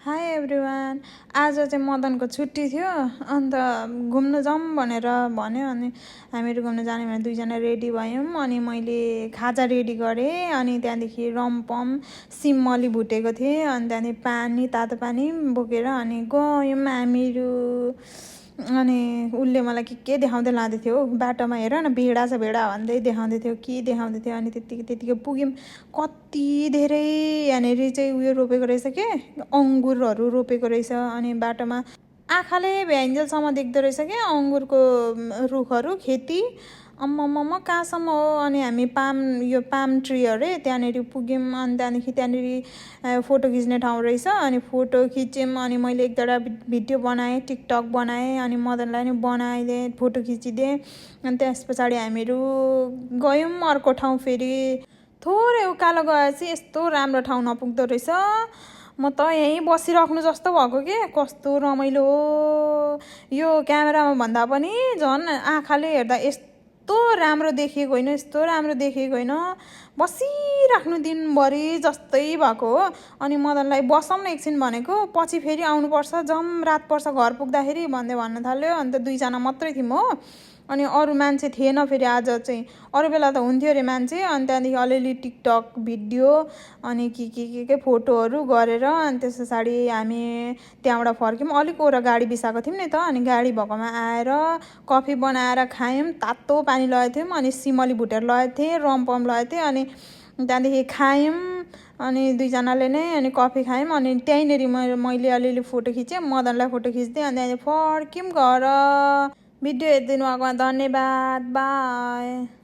High everyone. आज चाहिँ मदनको छुट्टी थियो, अन्त घुम्नु जाऊँ भनेर भन्यो। अनि हामीहरू घुम्नु जाने भनेर दुईजना रेडी भयौँ। अनि मैले खाजा रेडी गरेँ, अनि त्यहाँदेखि रम्पम सिमली भुटेको थिएँ। अनि त्यहाँदेखि तातो पानी बोकेर अनि गयौँ हामीहरू। अनि उसले मलाई के देखाउँदै लाँदै थियो हौ, बाटोमा हेर न भेडा छ भेडा भन्दै देखाउँदै थियो, के देखाउँदै थियो। अनि त्यतिकै पुग्यौँ। कति धेरै यहाँनिर चाहिँ उयो रोपेको रहेछ के, अङ्गुरहरू रोपेको रहेछ। अनि बाटोमा आँखाले भ्याइन्जेलसम्म देख्दो रहेछ क्या अङ्गुरको रुखहरू, खेती अम्मम्म कहाँसम्म हो। अनि हामी पाम ट्री अरे त्यहाँनिर पुग्यौँ। अनि त्यहाँनिर फोटो खिच्ने ठाउँ रहेछ। अनि फोटो खिच्यौँ। अनि मैले एक दुईवटा भिडियो बनाएँ, टिकटक बनाएँ। अनि मदनलाई नि बनाइदिएँ, फोटो खिचिदिएँ। अनि त्यस पछाडि हामीहरू गयौँ अर्को ठाउँ फेरि। थोरै उकालो गएपछि यस्तो राम्रो ठाउँ नपुग्दो रहेछ। म त यहीँ बसिराख्नु जस्तो भएको के, कस्तो रमाइलो हो। यो क्यामेरामा भन्दा पनि झन् आँखाले हेर्दा यस्तो राम्रो देखिएको होइन, यस्तो राम्रो देखिएको होइन। बसिराख्नु दिनभरि जस्तै भएको हो। अनि मदनलाई बसौँ न एकछिन भनेको, पछि फेरि आउनुपर्छ, जम रात पर्छ घर पुग्दाखेरि भन्न थाल्यो। अन्त दुईजना मात्रै थियौँ हो। अनि अरू मान्छे थिएन फेरि आज चाहिँ, अरू बेला त हुन्थ्यो अरे मान्छे। अनि त्यहाँदेखि अलिअलि टिकटक भिडियो अनि के फोटोहरू गरेर अनि त्यस पछाडि हामी त्यहाँबाट फर्क्यौँ। अलिक ओर गाडी बिसाएको थियौँ नि त। अनि गाडी भएकोमा आएर कफी बनाएर खायौँ, तातो पानी लगेको थियौँ। अनि सिमली भुटेर लगेको थिएँ, रम्पम लगेको थिएँ। अनि त्यहाँदेखि खायौँ। अनि दुईजनाले नै अनि कफी खायौँ। अनि त्यहीँनिर मैले अलिअलि फोटो खिचेँ, मदनलाई फोटो खिचिदिएँ। अनि त्यहाँदेखि फर्क्यौँ घर। भिडियो हेरिदिनु भएकोमा धन्यवाद। बाई।